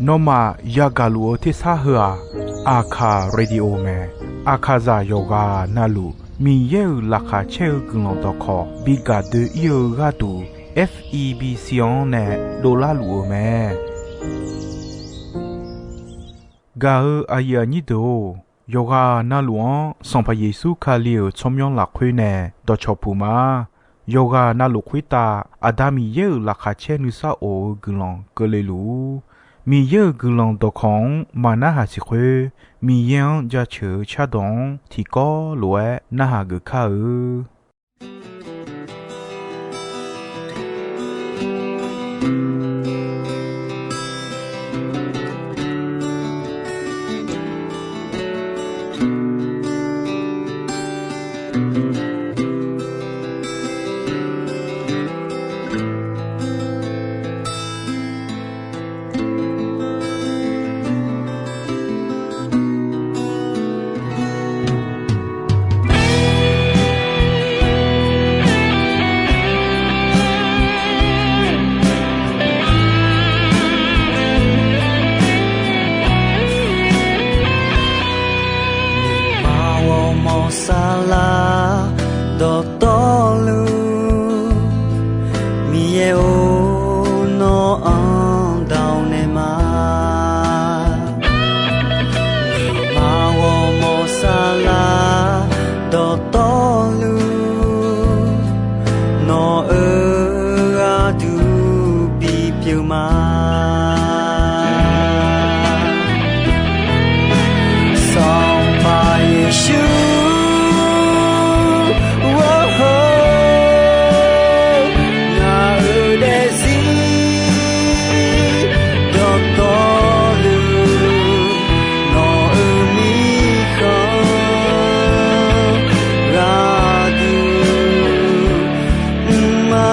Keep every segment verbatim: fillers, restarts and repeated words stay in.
Nawmaf yagaq luf-eu tersar heu-aq, Aqkaq Radio mae. Aqkaqzaq yawqghaq navluf Miqyaer-euq laqkhaq caer-eu guiqlanq dawqkawq bi gaq doe-ir-eu gharduq, F E B C-anr nae dovlar luf-eu mae. Gaq-eu aqyuif aqnyir deuq-or, yawqghaq navluf-anr Sanqpaq Yeqsur Kali-euq tsawrmyanr lafkhoer nae dawqcawq puq ma. Yawqghaq navluf khoertav Aqda Miqyaer-euq laqkhaq caer nuisar of-eu guiqlanq keuvle luf-ur. Miqyaer-euq guiqlanq dawqkawq-anr maq narhaq siq khoer, Miqyaer-anr jaceuq-eu cardawq-anr tiqkawv lof-aer narhaq geuf kar-eu. Maq ghawrmawr saflar dawqtawvluf, Miqyaer-or, nawr-anr dawq naeq ma. Maq ghawrmawr saflar dawqtawvluf, nawq-euq gharduq bipyeuf ma. Sanqpaq Yeqsur, Ngaq-euq daefzir dawqtawvluf, nawq-euq mirkhanq gharduq mr ma.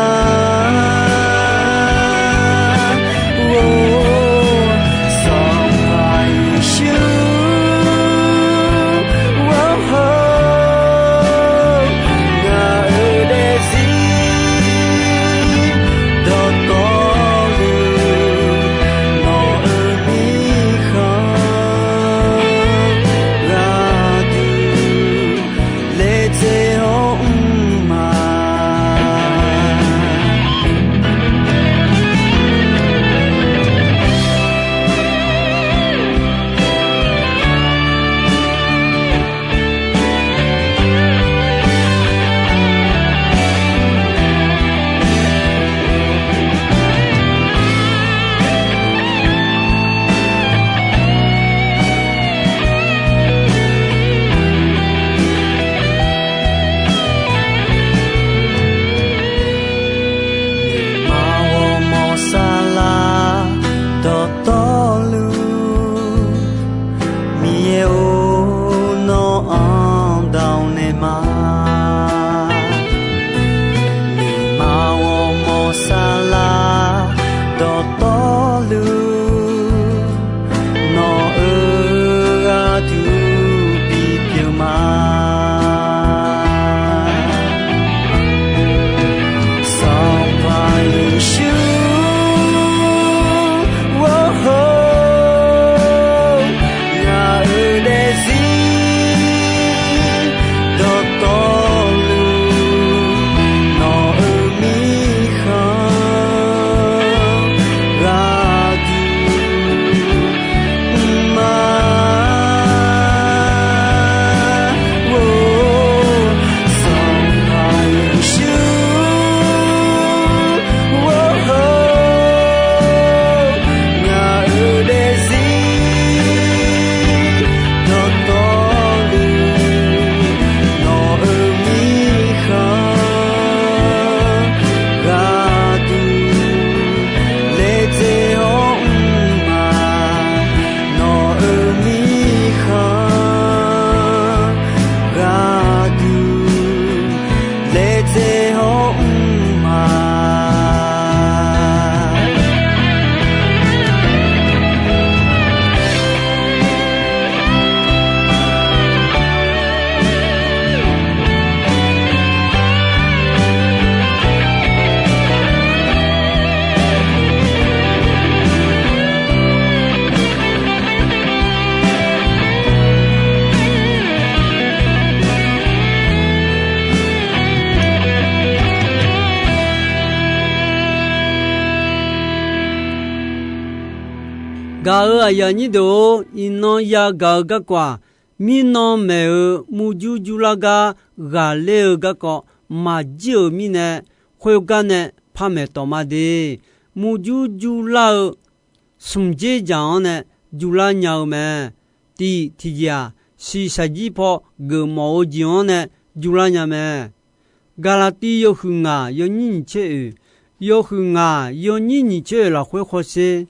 Gaq-euq aqyuif aqnyir deuq-or, iqnan yagaq-eu garkawv-aq, mirnan maeq-euq murjur jurlar gar ghaqler-eu garkawv maqjir-euq mirnae, khoergar nae par maeqtawf ma de. Murjur jurlar-eu smq dzer dzaq-anr nae jurlar nya-eu mae. Tiq tiqjeq-aq, shiqshaq jir paw geufmawf-eu jeq-anr nae jurlar nya mae. Gaqlaqtiv yawhuiq ngaq yawnyir nyiq tser oeq, yawhuiq ngaq yawnyir nyiq tser oeq lafkhoer hawsher.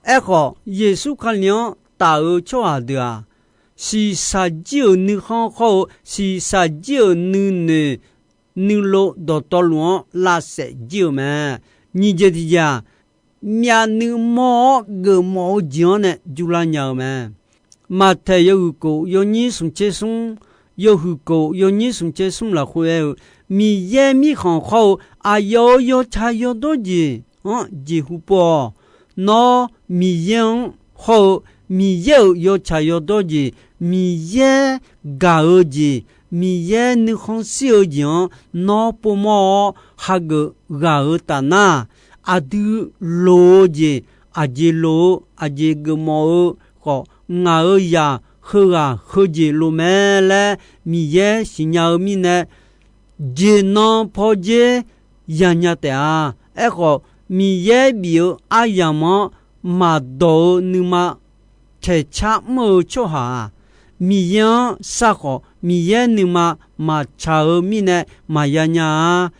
Aerkhawf, Yeqsur Kali-anr taf-eu tsawrhaq deuq-aq, shiqshaq jir-euq nuikhanr hawr-eu shiqshaq jir-euq nuinoeq nuilov dawqtawvluf-anr lavsaef jir-euq mae. Nyiq jeq tiqjeq-aq, myavnuiv mawr-awr geufmawf-eu jeq-anr nae jurlar nya-eu mae. Maqtaeq yawhuiq kof yawnyir smq tser smr, yawhuiq kof yawnyir smq tser smr lafkhoer aer-eu, Miqyaer mirkhanq hawr-eu aqyawf-euq yawtsaq yawdawr jeq-anr jeqhu pov-awq. Nawr Miqyaer-anr hawr-eu Miqyaer-euq yawtsaq yawdawr jeq, Miqyaer gaq-eu jeq, Miqyaer nuikhanr shir-eu jeq-anr nawr povmawr-awr, hageuf ghaq-euq taf nar, aqdui loq-eu jeq aqjeq loq-eu, aqjeq geufmawf-eu khawf, ngaq-euq zaq heughaq heujeq lof mae laer Miqyaer siqnya-eu mirnae, jeq nan pawdzer yanya taef-a. Aerkhawf, Miqyaer bif-eu aryamq-anr maqdawq-eu nuima caeqcar mr-eu tsawrhaq-aq, Miqyaer-anr sharkhawf Miqyaer nuima maqtsaq-eu mirnae maqya nya-a.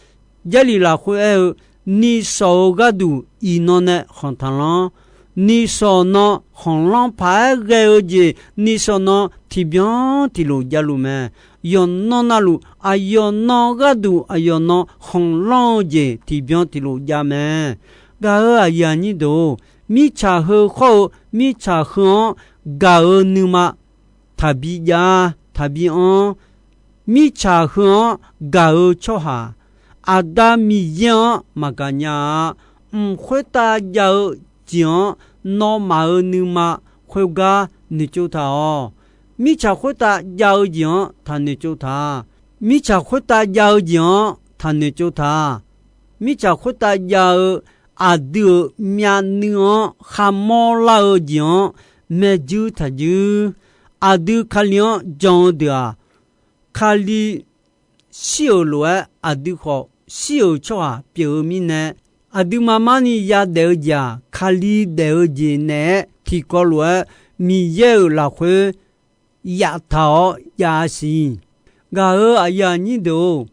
Jarlif lafkhoer aer-eu, nishawq-euq gharduq iqnan nae khanq taqlanr. Nishawq nan khanqlanr paq-aer ghae-eu jeq, nishawq nan tiqbyan tiqlof javluf mae. Yawqnan navluf, aqyawf nan gharduq aqyawf nan khanqlanr-eu jeq tiqbyan tiqlof jav mae. Gaq-euq aqyuif aqnyir deuq-or, mirtsaq heu khawr-eu mirtsaq heu-anr gaq-eu nuima taqbi jav taqbi anr. Mirtsaq heu-anr gaq-eu tsawrhaq, Aqda Miqyaer-anr maqgaq nya-a. Mq khoertav jav-eu jeq-anr nawmaf-euq nuima khoergar noeqtsov taq-awq. Mirtsaq khoertav jav-eu jeq-anr taqnoeq tsov taq. Mirtsaq khoertav jav-eu jeq-anr taqnoeq tsov taq. Mirtsaq khoertav jav-eu aqdui-euq myavnuiv-anr kharmawr lar-eu jeq-anr maerjuir taqjuir. Aqdui Kali-anr jan-eu deuq-aq, Kali shir-euq lof-aer aqdui khawf shir-euq tsawrhaq pyeuf-eu mirnae, aqduimaf marni yadaef-eu jeq-aq, Kali daef-eu jeq naeq-aer tiqkawv lof-aer Miqyaer-euq lafkhoer yaftaq-awr jav-a siq. Gaq-euq aqyuif aqnyir deuq-or,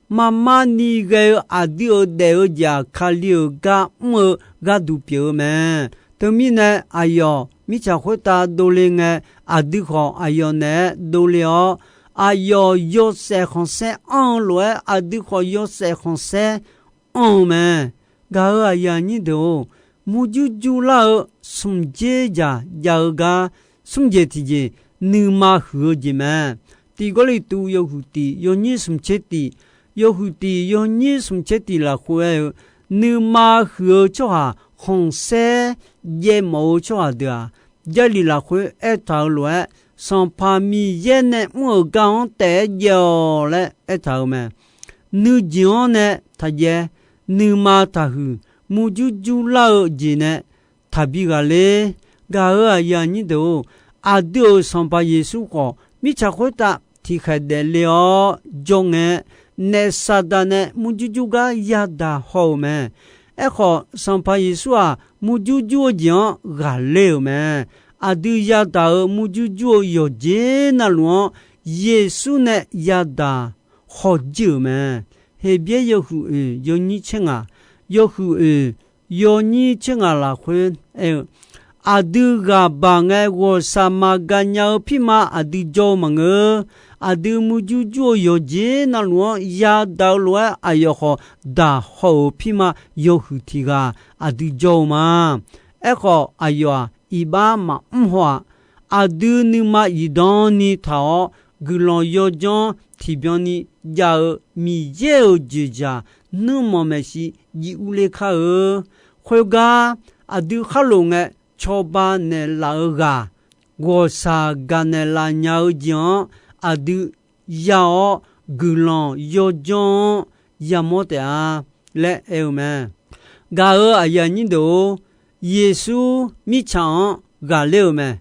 marmarni ghae-eu aqdui-euq daef-eu jeq-aq, Kali-euq gar mr-eu gharduq pyeuf-eu mae. Teumirnae, aqyawf mirtsaq khoertav dovle ngae, aqdui khawf aqyawf naeq-aer dovle-awr, aqyawf yawshaef khanqsaer anr-eu lof-aer aqdui khawf yawshaef khanqsaer anr-eu mae. Gaq-euq aqyuif aqnyir deuq-or, murjur jurlar-eu smq dzer dzaq jav-eu gar, smr jeq tiqjeq, nuima huiq-eu jeq mae. Tiq Gawrliqtu yawhuiq tiq yawnyir smq tser tiq, yawhuiq tiq yawnyir smq tser tiq lafkhoer aer-eu, nuima huiq-eu tsawrhaq khanqsaer jaev mawf-eu tsawrhaq deuq-aq, Jarlif lafkhoer aertaq-euq lof-aer, Sanqpaq Miqyaer nae mr-euq gar-anr taef-aer jaev-awq laer aertaq-euq mae. Nuijeq-anr nae taqjaev, nuima taqhuiq, murjur jurlar-eu jeq nae taqbi ghaqler. Gaq-euq aqyuif aqnyir deuq-or, aqdui-euq Sanqpaq Yeqsur khawf mirtsaq khoertav tiqkhaeq daefle-awr jawr ngae, naef Saqdaq nae murjur jur gar yadaq haw-euq mae. Aerkhawf, Sanqpaq Yeqsur-aq, murjur jur-eu jeq-anr ghaqler-euq mae. Aqdui yadaq-euq murjur jur-eu yawqjeq navluf-anr, Yeqsur nae yadaq hawjir-euq mae. Heqbyaer yawhuiq oeq yawnyir tser ngaq, yawhuiq oeq yawnyir tser ngaq lafkhoer aer-eu, aqdui ghaq baq ngae ghawqshaq maqgaq nya-eu pirma aqdui jawr-eu maqngeur. Aqdui murjur jur-eu yawqjeq navluf-anr yadaq-eu lof-aer aqyawf khawf daq haw-euq pirma yawhuiq tiq ghaq aqdui jawr-eu ma. Aerkhawf, aqyawf-aq, iqbax maqmr haw-aq. Aqdui nuima zifdan ni taq-awr, guiqlanq yawdzanr tiqbyan ni jav-eu Miqyaer-euq dzoeqdzaq nuirmanq maeqshi jiv urler kar-eu. Khoergar, aqdui kharlof ngae cawba naeqlaf-eu ghaq, ghawqshaq gaqnaeq laf nya-eu jeq-anr aqdui ya-awr, guiqlanq yawdzanr-anr yamawr taef-a laer aer-eu mae. Gaq-euq aqyuif aqnyir deuq-or, Yeqsur mirtsaq-anr ghaqler-euq mae.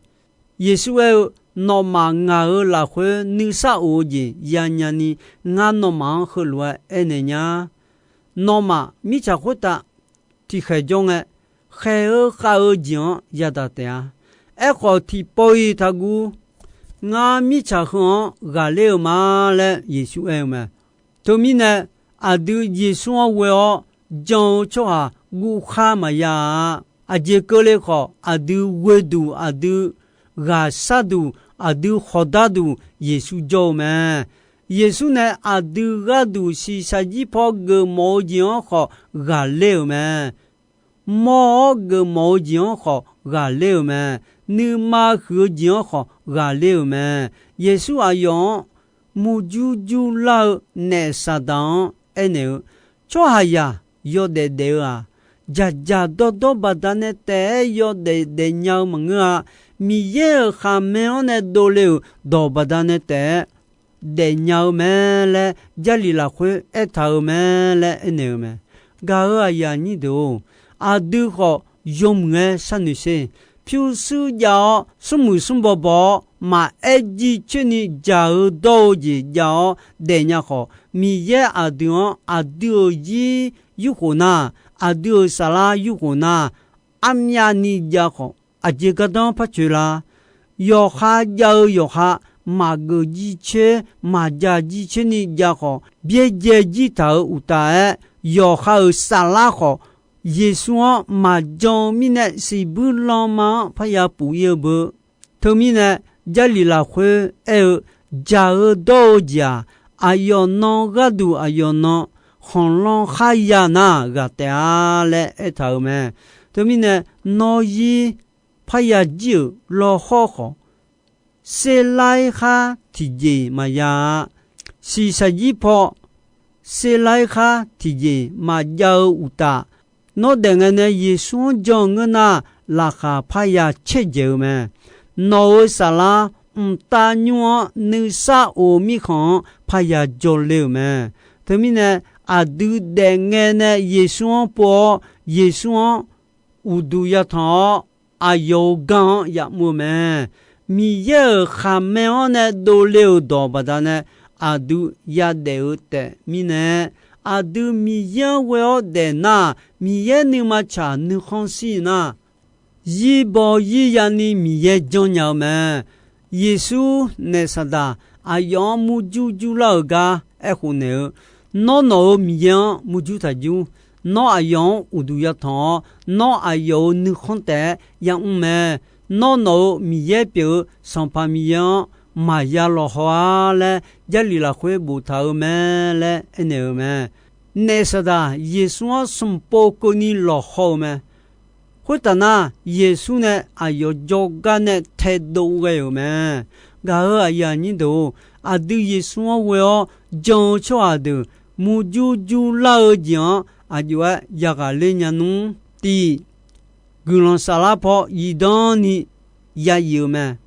Yeqsur aer-eu, Nawmaf ngaq-euq lafkhoer nuisar of-eu jeq yanya ni, ngar nawmaf-anr heulof-aer aernaeq nya. Nawmaf mirtsaq khoertav tiqkhaeq jawr ngae, khaeq-eu khav-eu jeq-anr yadaq taef-a. Aerkhawf, tiqpawf-iq taqguv. Ngar mirtsaq heu-anr ghaqler-eu ma laer Yeqsur aer-eu mae. Teumirnae, aqdui Yeqsur-anr ghoe-awr jan-eu tsawrhaq guvkhar maqya-a. Aqjeq keuvle khawf, aqdui ghoeduq, aqdui ghaqsharduq, aqdui khawqdarduq Yeqsur jawr-eu mae. Yeqsur nae aqdui gharduq shiqshaq jir paw geufmawf-eu jeq-anr khawf ghaqler-euq mae. Mawr-awr geufmawf-eu jeq-anr khawf ghaqler-euq mae. Nuima huiq-eu jeq-anr khawf ghaqler-euq mae. Yeqsur aqyawf-anr murjur jurlar-eu naef Saqdaq-anr aernaeq-eu, Tsawrhaqzaq yawdaef daef-eu-aq, dzaqdzaq dawrdawr baqdanae taef-aer yawdaef daefnya-eu maqngeur-a. Miqyaer-euq khaqmae-anr nae dovle-euq dawq baqdanae taef-aer daefnya-eu mae laer, Jarlif lafkhoer aertaq-euq mae laer aernaeq-eu mae. Gaq-euq aqyuif aqnyir deuq-or, aqdui khawf yawmuiq-aer sharnoeq sher. Pyurshuir jav-awr, smrmuiq smrbaw baw-awr, maqaer jircoer ni dzaq-eu dawr-eu jeq jav-awr daefnya khawf, Miqyaer aqdui-anr aqdui-euq zir yurkhof nar, aqdui-euq saflar yurkhof nar, armyavni jav khawf, aqjeq gardanr par coeq lar. Yawqha jav-eu yawqha maqgeuf jircoer, maqdzaq jircoer ni jav khawf, byaerdzae jir taq-euq uqtaf-aer, yawqha-euq saflar khawf, Yeqsur-anr maqjan-eu mirnae, siqbuir lanma-anr parya puf-ir-eu beu. Teumirnae, Jarlif lafkhoer aer-eu, dzaq-eu dawr-eu jeq-aq, aqyawf nan gharduq aqyawf nan khanqlan kharya nar ghaq taef-a laer aertaq-euq mae. Teumirnae, nawr zir parya jir-euq lawkhawr khawf, serlar-ir khar tiqjeq maqya-a. Shiqshaq jir paw serlar-ir khar tiqjeq maqjav-eu uqtaf, nawr daef ngae nae Yeqsur-anr jan-eu ngeur nar, laqkhaq parya caerdzaeq-eu mae. Nawq-euq saflar mqtav nymr-anr nuisar of-eu mirkhanq-anr parya jawrle-euq mae. Teumirnae, aqdui daef ngae nae Yeqsur-anr pov-awr, Yeqsur-anr uqduq yatanq-awr, aqyawf-euq gar-anr yamr-eu mae. Miqyaer-euq khaqmae-anr nae dovle-euq dawq baqdanae aqdui yadaef-eu taef mirnae, aqdui Miqyaer-anr ghoe-awr daef nar, Miqyaer nuima tsaq nuikhanr shir nar, zir baw zir yani Miqyaer janrnya-eu mae. Yeqsur naef Saqdaq aqyawf-anr murjur jurlar-euq gar aerkhof naeq-eu, Nawr nawq-euq Miqyaer-anr murjur taq jur. Nawr aqyawf-anr uqduq yatanq-awr, nawr aqyawf-euq nuikhanr taef-aer yamr mae. Nawr nawq-euq Miqyaer pyeuf-eu Sanqpaq Miqyaer-anr maqya lawqhaw-ar laer, Jarlif lafkhoer boftaq-eu mae laer aernaeq-eu mae. Naef Saqdaq Yeqsur-anr smq pov keuvni lawqhaw-eu mae. Khoertaf nar, Yeqsur nae aqyawf jawrgar nae taedov ghae-euq mae. Gaq-euq aqyuif aqnyir deuq-or, aqdui Yeqsur-anr ghoe-awr jan-eu tsawrhaq deuq murjur jurlar-eu jeq-anr aqjox-aer yaghaq ler nya nmr. Tiq, guiqlanq saflar paw zifdan ni ya zif-eu mae.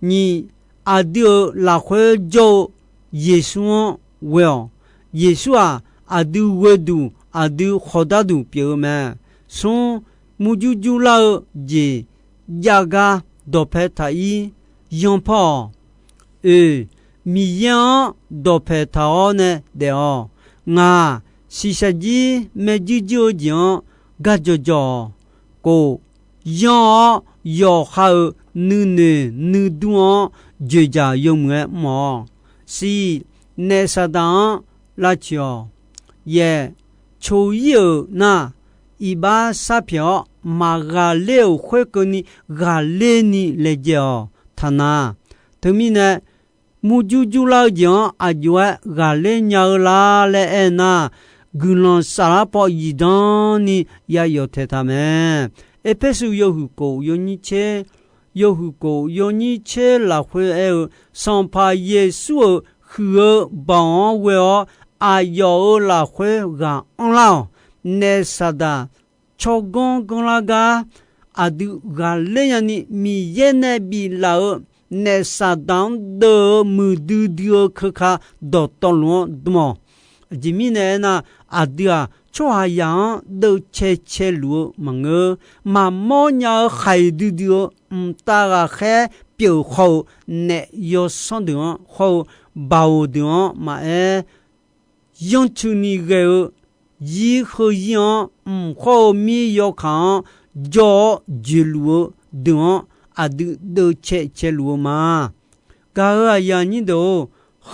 Nyiq, aqdui-euq lafkhoer jawr-eu Yeqsur-anr ghoe-awq. Yeqsur-aq, aqdui ghoeduq aqdui khawqdarduq pyeuf-eu mae. Smr, murjur jurlar-eu jeq jav gar dawqpae taq-ir yanpawr-awq. Oeq, Miqyaer-anr dawqpae taq-awr nae daef-awq. Ngaq, shiqshaq jir maerjuir juir-eu jeq-anr gar jawqjawq-awq. Kof, yanr-awr yawqha-euq nuinoeq nuidur-anr dzoeqdzaq yawmuiq-aer mr-awq. Shiq, naef Saqdaq-anr lavtsoeq-awq. Yaeq, coq-ir-euq nar, iqbax sharpyaeq-awr maqghaqler-euq khoerkeuvni ghaqler ni laejae-awq. Taqnaq, teumirnae murjur jurlar-eu jeq-anr aqjox-aer ghaqler nya-eu la laer aernar, guiqlanq saflar paw zifdan ni ya yawf taeq taq mae. Erpersu yawhuiq kof yawnyir tser, yawhuiq kof yawnyir tser lafkhoer aer-eu, Sanqpaq Yeqsur-euq huiq-eu baoq-anr ghoe-awr aqyawf-euq lafkhoer ghaq anrlar-awq. Naef Saqdaq tsawrganr ganrlar gar aqdui ghaqler nyani Miqyaer nae biflaf-eu naef Saqdaq-anr deuv-eu muiqdui dui-eu keuka dawqtawvluf-anr dm-awq. Aqjeq mirnae aernar, aqdui-aq, tsawrhaqzaq-anr deuvcae caeluf-eu maqngeur. Maqmawr nya-eu khaiq duidui-eu mqtav ghaqkhaer pyeuf khawf-eu, naef yawsanr deuq-anr khawf-eu, baoq deuq-anr maqaer, yanrtsuini ghae-eu zir heuzir-anr, mq khawr-eu mir yawkaq-anr jawr-awr joeqluf-eu deuq-anr aqdui deuvcae caeluf-eu ma. Gaq-euq aqyuif aqnyir deuq-or,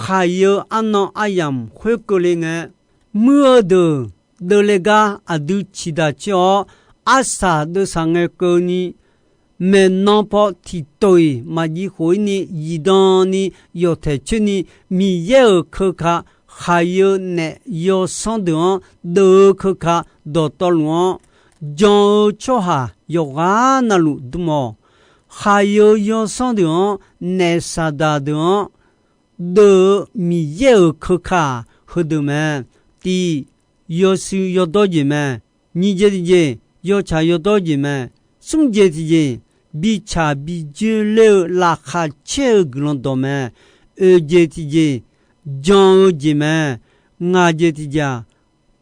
khaiq-eu arnan aryamq khoerkeuvle ngae, muir-eu deuq deuvle gar aqdui ciqdaq coer-awr, arsaq deuvsaq ngae keuvni, maeqnan paw tiqtof-iq maqjiv khof-ir ni zifdan ni yawqtaeq coer ni, Miqyaer-euq keuka, khaiq-eu naef yawsanr deuq-anr deuv-eu keuka dawqtawvluf-anr jan-eu tsawrhaq yawqghaq navluf dm-awq. Khaiq-eu yawsanr deuq-anr, naef saqdaq deuq-anr deuv-eu Miqyaer-euq keuka-aq, heudeuq mae. Tiq, yawshuif yawdawr jeq mae. Nyiq jeq tiqjeq, yawtsaq yawdawr jeq mae. Smr jeq tiqjeq, bitsaq bijoer ler-eu laqkhaq caer-eu guiqlanq dawq mae. Oeq jeq tiqjeq, jan-eu jeq mae. Ngaq jeq tiqjeq-aq,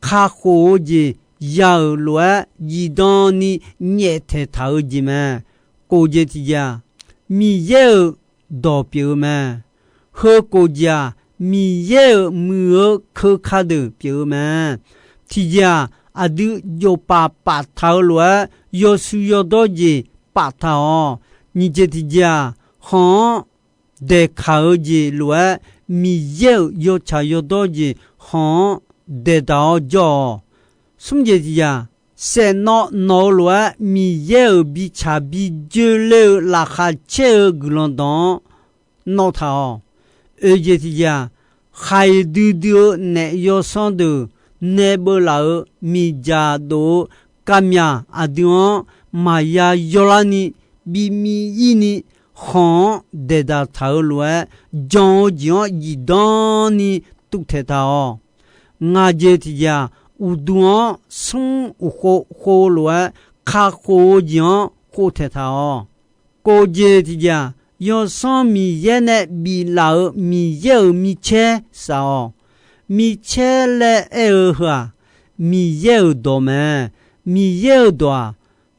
kakhof-eu jeq ya-euq lof-aer zifdan ni nyaeftaeq taq-eu jeq mae. Kof jeq tiqjeq-aq, Miqyaer-euq dawq pyeuf-eu mae. Heu kof jeq-aq, Miqyaer-euq muiq-eu keuka deuq pyeuf-eu mae. Tiqjeq-aq, aqdui jofpaf paftaq-eu lof-aer yawshuif yawdawr jeq paftaq-awq. Nyiq jeq tiqjeq-aq, khanq-anr daeqkaq-eu jeq lof-aer, Miqyaer-euq yawtsaq yawdawr jeq khanq-anr daeqdaq-awr jawr-awq. Smr jeq tiqjeq-aq, saeqnawv nawq-eu lof-aer Miqyaer-euq bitsaq bijoer ler-eu laqkhaq caer-eu guiqlanq dawq-anr nawv taq-awq. Oeq jeq tiqjeq-aq, khaiq duidui-eu naef yawsanr deuq nae beuv laf-euq miqdzaq dof-eu kavmyaq aqdui-anr maqya yawrlarni, bimiv ir ni, khanq-anr daeqdaq taq-eu lof-aer, jan-eu jeq-anr zifdan ni tuvtaeq taq-awq. Ngaq jeq tiqjeq-aq, uqduq-anr smr uqkhov khov-eu lof-aer, kakhof-eu jeq-anr khovtaeq taq-awq. Kof jeq tiqjeq-aq, yawsanr Miqyaer nae biflaf-euq Miqyaer-euq micaer saf-awq. Micaer laer aer-eu heu-aq, Miqyaer-euq dawq mae. Miqyaer-euq dawq-aq,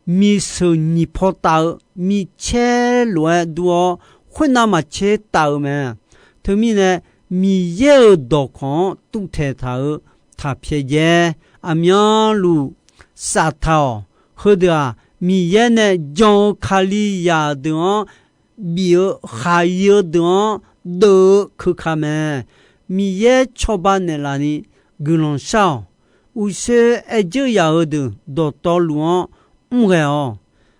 miqseuq nyiq paw taf-eu micaer lof-aer dur-awr, khoernav maqtser taf-eu mae. Teumirnae, Miqyaer-euq dawqkawq-anr tuvtaeq taq-eu taq pyaeqjae. Aqmyanluf saftaq-awq. Heudeuq-aq, Miqyaer nae jan-eu Kalizaq deuq-anr bif-eu khaqir-eu deuq-anr deuv-eu keuka mae. Miqyaer cawba naeqlaf ni guiqlanq shar-awq. Uqshoe aer dzeur yaf-eu deuq dawqtawvluf-anr mr ghae-awq.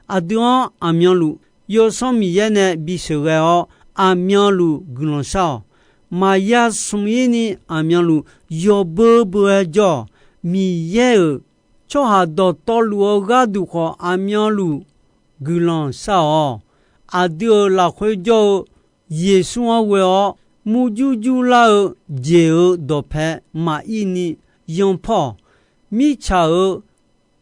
Aqdui-anr aqmyanluf Yawsanr Miqyaer nae bisheuq ghae-awr, aqmyanluf guiqlanq shar-awq. Maqya smq-ir ni aqmyanluf yawbeur beur-aer jawr-awq. Miqyaer-euq tsawrhaq dawqtawvluf-eu gharduq khawf aqmyanluf guiqlanq shar-awq. Aqdui-euq lafkhoer jawr-eu Yeqsur-anr ghoe-awr murjur jurlar-eu jeq-euq dawqpae maqir ni yanpawr-awq. Mirtsaq-euq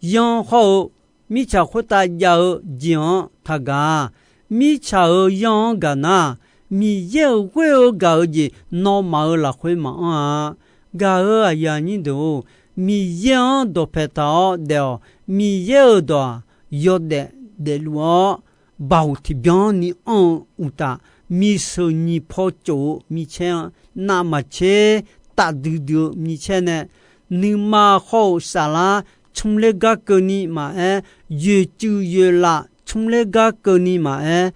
yanr hawr-eu, mirtsaq khoertav jav-eu jeq-anr taqgaq-a. Mirtsaq-euq yanr-anr gaq nar, Miqyaer-euq ghoer-eu gaq-eu jeq nawmaf-euq lafkhoer maqanr-a. Gaq-euq aqyuif aqnyir deuq-or, Miqyaer-anr dawqpae taq-awr daef-awq. Miqyaer-euq dawq-aq, yawdaef daefluf-awr, baoq tiqbyan ni anr-eu uqtaf, miqseuq nyiq paw tsof-eu micaer-anr navmaqtser tafdui dui-eu micaer nae, nuima hawr-eu saflar tsmr ler gar keuvni maqaer, yoeqcuiv yoeqlaf tsmr ler gar keuvni maqaer,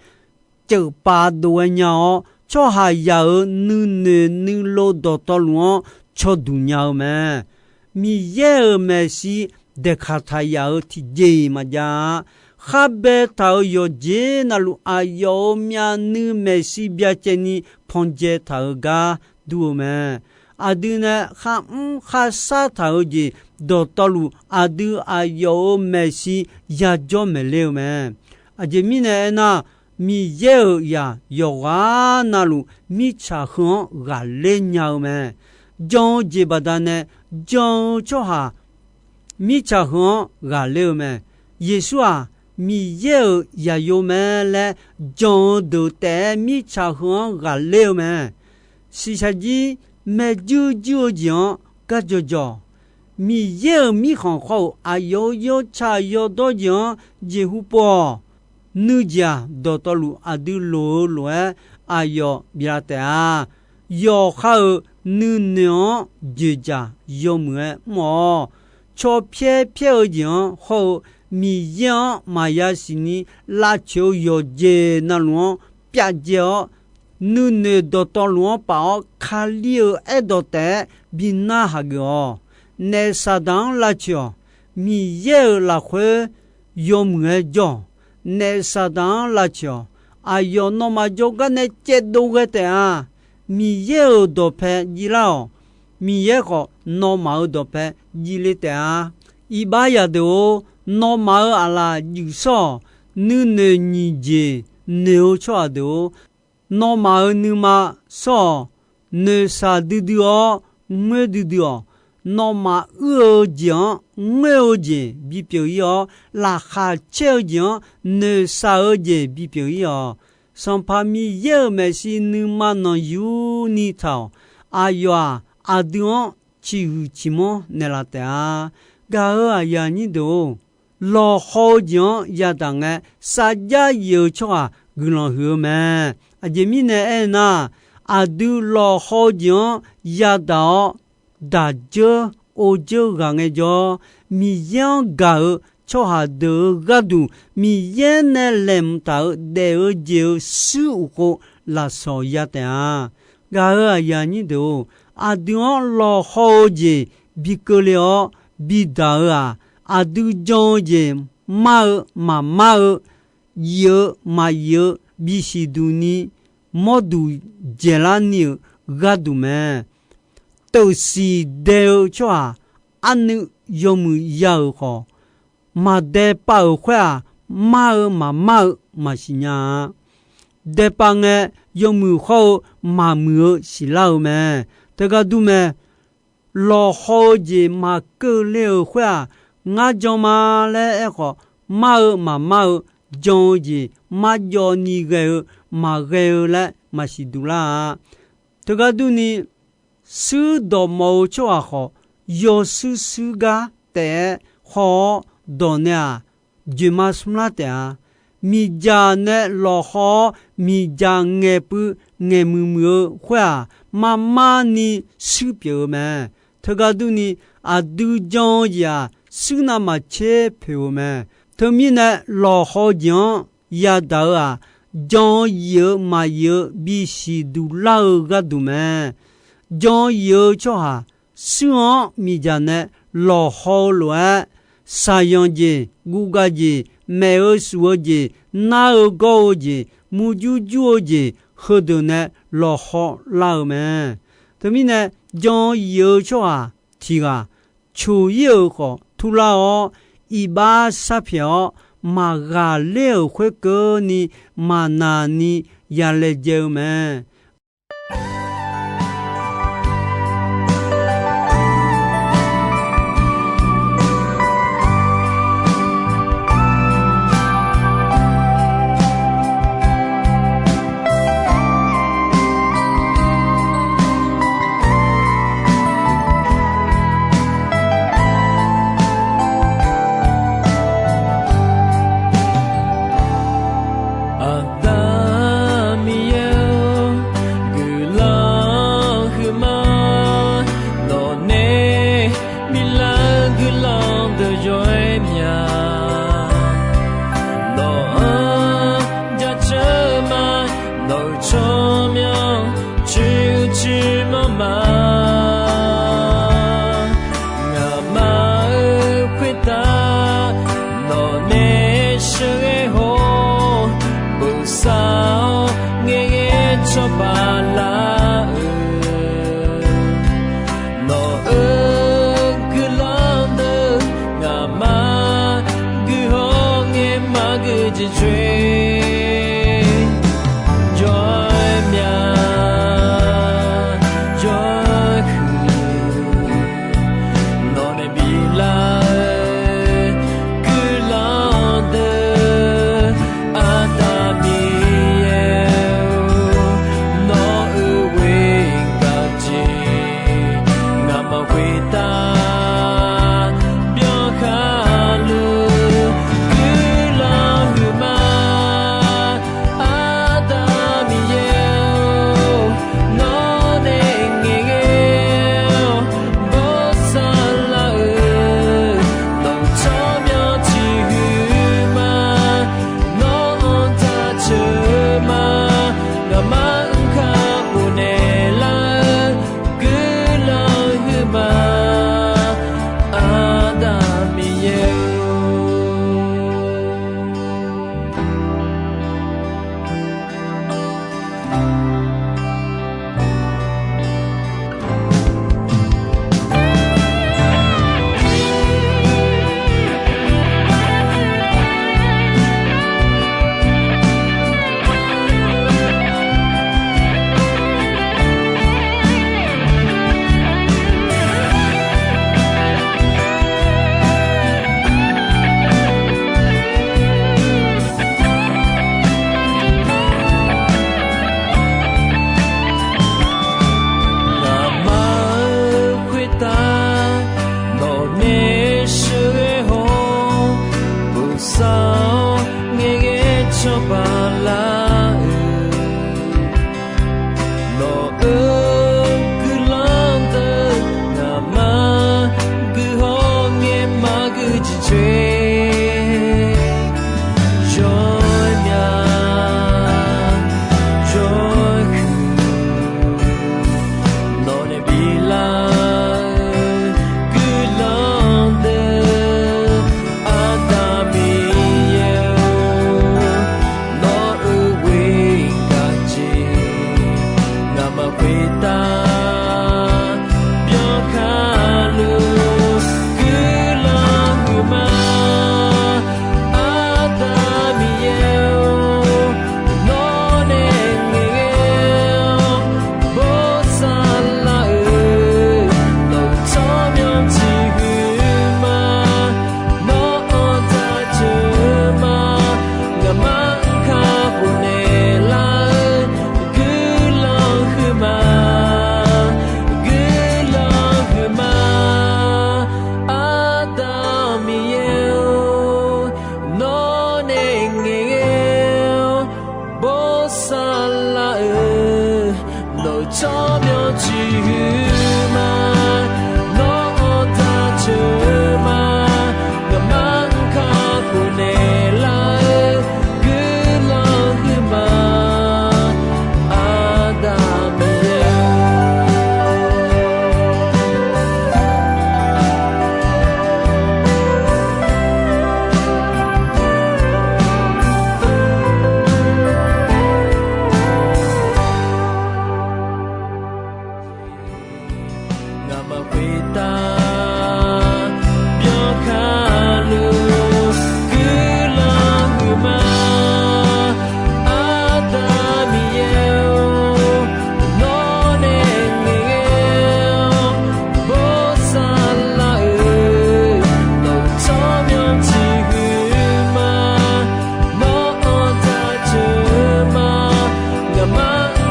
ceufpav dov-aer nya-awr, tsawrhaqzaq-euq nuinoeq nuilov dawqtawvluf-anr cawduq nya-eu mae. Miqyaer-euq maeqshi daeqkaq taq yaf-euq tiqjeq-iq maqjav-a. Kharbae taq-euq yawqjeq navluf aqyawf-euq myavnuiv maeqshi byacaevni pandzae taq-eu gar dur-eu mae. Aqdui nae kharmr kharshar taq-eu jeq dawqtawvluf, aqdui aqyawf-euq maeqshi yajawr maeqler-eu mae. Aqjeq mirnae aernar, Miqyaer-euq zaq yawqghaq navluf mirtsaq heu-anr ghaqler nya-eu mae. Jan-eu jeq baqdanae jan-eu tsawrhaq mirtsaq heu-anr ghaqler-eu mae. Yeqsur-aq, Miqyaer-euq zaqyo mae laer jan-eu deuq taef-aer mirtsaq heu-anr ghaqler-eu mae. Shiqshaq jir maerjuir juir-eu jeq-anr gar jawqjawq, Miqyaer-euq mirkhanq khawr-eu aqyawf-euq yawtsaq yawdawr jeq-anr jeqhu pov-awq. Nuijeq-aq, dawqtawvluf aqdui loq-eu lof-aer aqyawf biflaf taef-a. Yawqha-euq nuinoeq-anr joeqjaq yawmuiq-aer mr-awq. Caw pyaer pyaer-eu jeq-anr hawr-eu Miqyaer-anr maqya siqni lavcoeq-eu yawqjeq navluf-anr pyav dzae-awr, nuinoeq dawqtawvluf-anr paf-awr, Kali-euq aerdawq taef-aer bi narhaq geuf-awq. Naef Saqdaq-anr lavcoeq-awq. Miqyaer-euq lafkhoer yawmuiq-aer jawr-awq. Naef Saqdaq-anr lavcoeq-awq. Aqyawf nawmaf jawrgar nae caevdov ghae taef-a. Miqyaer-euq dawqpae jiv lar-awq. Miqyaer khawf, nawmaf-euq dawqpae jiv le taef-a. Iqbax zaqdeuq-or, nawmaf-euq aqlaf juif shawr-awq. Nuinoeq nyiq jeq noeq-eu tsawrhaq deuq-or, nawmaf-euq nuima shawr-awq. Noeqshaq duidui-awr, ngoer duidui-awq. Nawmaf uir-eu jeq-anr ngoer-eu jeq bipyeuf-ir-awr, laqkhaq caer-eu jeq-anr noeqshaq-eu jeq bipyeuf-ir-awq. Sanqpaq Miqyaer-euq maeqshi nuima nanqyuni taq-awq. Aqyawf-aq, aqdui-anr ciqhuiq ciqmanr naeqlaf taef-a. Gaq-euq aqyuif aqnyir deuq-or, lawqhaw-eu jeq-anr yadaq ngae, sarjax yif-eu tsawrhaq guiqlanq huiq-eu mae. Aqjeq mirnae aernar, aqdui lawqhaw-eu jeq-anr yadaq-awr, daq dzeur or dzeur ghaq ngaejawr, Miqyaer-anr gaq-euq tsawrhaq deuq-euq gharduq, Miqyaer nae laeqhmq taq-euq daef-eu jeq-euq shuir uqkhov lafsawq ya taef-a. Gaq-euq aqyuif aqnyir deuq-or, aqdui-anr lawqhaw-eu jeq bi keuvle-awr bidaq-eu-aq, aqdui jan-eu jeq mar-eu maqmar-eu, yif-eu maqyif-eu bisiq duq ni mawrduq dzaeqlar ni-euq gharduq mae. Teuqsiq dae-eu tsawrhaq arnuiv yawmuiq ya-euq khawf, maqdae pav-euq khoer-aq, mar-eu maqmar-eu maqsiq nya-a. Dae pav ngae, yawmuiq hawr-eu maqmuiq-eu siqlar-eu mae. Teugar dur mae. Lawqhaw-eu jeq maqkeuv le-euq khoer-aq, ngar jan ma laer aerkhawf, mar-eu maqmar-eu, jan-eu jeq marjawv ni ghae-eu maqghae-eu laer maqsiq duq lar-a. Teugar durni, shuir dawqmawf-eu tsawrhaq khawf, yawshuir shuir gar taef-aer haw-awr dawq nae-aq, joeqma smrlar taef-a. Miqdzaq nae lawqhaw-awr, miqdzaq ngaeqpuiv ngaeqmuiq muiq-eu khoer-aq, marmar ni shuir pyeuf-eu mae. Teugar durni, aqdui jan-eu jeq-aq, shuir navmaqtser poeq-eu mae. Teumirnae, lawqhaw jeq-anr yadaq-eu-aq, jan-eu yif-eu maqyif-eu bisiq duq lar-eu gharduq mae. Jan-eu yif-eu tsawrhaq, shuir-anr miqdzaq nae lawqhaw-eu lof-aer, shaqyanq jeq, guvgav jeq, maef-eu shuf-eu jeq, nar-eu gawr-eu jeq, murjur jur-eu jeq, heudeuq nae lawqhaw lar-eu mae. Teumirnae, jan-eu yif-eu tsawrhaq tiq ghaq coq-ir-euq khawf turlar-awr, iqbax sharpyaeq-awr, maqghaqler-euq khoerkeuvni maqnaq ni yalaejae-eu mae. Aqda Miqyaer-or, guiqlanq huiqma, nawqnae biflaf-eu guiqlanq deuq yawr-aer mya. Nawq-anr jaceuq ma, nawq-euq tsawrmyanr cuiv cuiv manr ma. Ngaqma-euq khoertav nawqnae sheuqghae haw-awr, bosav-awr ngaeqghae cawba lar-eu, nawq-euq guiqlanq deuq ngaqma guiqhaw ngae maqgui jeq coer. Jawr-aer mya, jawr-aer huiq, nawqnae biflaf-eu guiqlanq deuq, Aqda Miqyaer-or, nawq-euq ghoer gaq jeq ngaqma khoertav Sar-awr ngaeqghae cawba lar-eu, nawq-euq guiqlanq deuq ngaqma guihaw ngae maqgui jeq coer. Yawmya yawhuiq nawq nae bilar-eu guiqlanq deuq, Aqda Miqyaer-or, nawq-euq ghoer gaq jeq ngaqma khoertav byankar luf guiqlanq huiqma. Aqda Miqyaer-or, nawq nae ngaeqghae-awr bosav lar-eu, nawq-euq tsawrmyanr tiq huiqma. Nawr anqtaq teuq ma, ngaqma kakhof naeqlar-eu guiqlanq huiqma, guiqlanq huiqma. Aqda Miqyaer-or, nawq nae ngaeqghae-awr bosav lar-eu, nawq-euq tsawrmyanr tiq huiqma. Nawr anqtaq teuq ma, ngaqma kakhof naeqlar-eu guiqlanq huiqma. Aqda Miqyaer-or, ngaqma khoertav byankar luf guiqlanq huiqma. Aqda Miqyaer-or, nawr nae ngaeqghae-awr bosav lar-eu, nawq-euq tsawrmyanr tiq huiqma. Nawr anqtaq teuq ma, ngaqma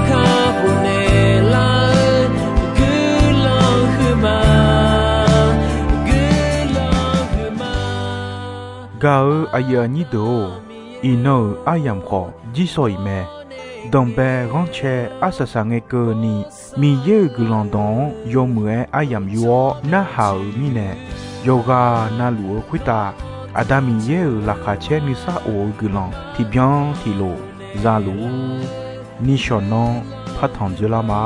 kakhof naeqlar-eu guiqlanq huiqma, guiqlanq huiqma. Gaq-eu aqyuif aqnyir deuq-or, iqnan-euq aryamq khawf jirsawq iq mae. Danqbae ghanrcae arsaq saqngae keuvni, Miqyaer-euq guiqlanq dawq-anr yawmuiq-aer aryamq yur-awr narhaq-euq mirnae, yawqghaq navluf-eu khoertav Aqda Miqyaer-euq laqkhaq caer nuisar of-eu guiqlanq tiqbyan tiqlof za luf-ur. Nishawq nanr partanq dzoerlar ma.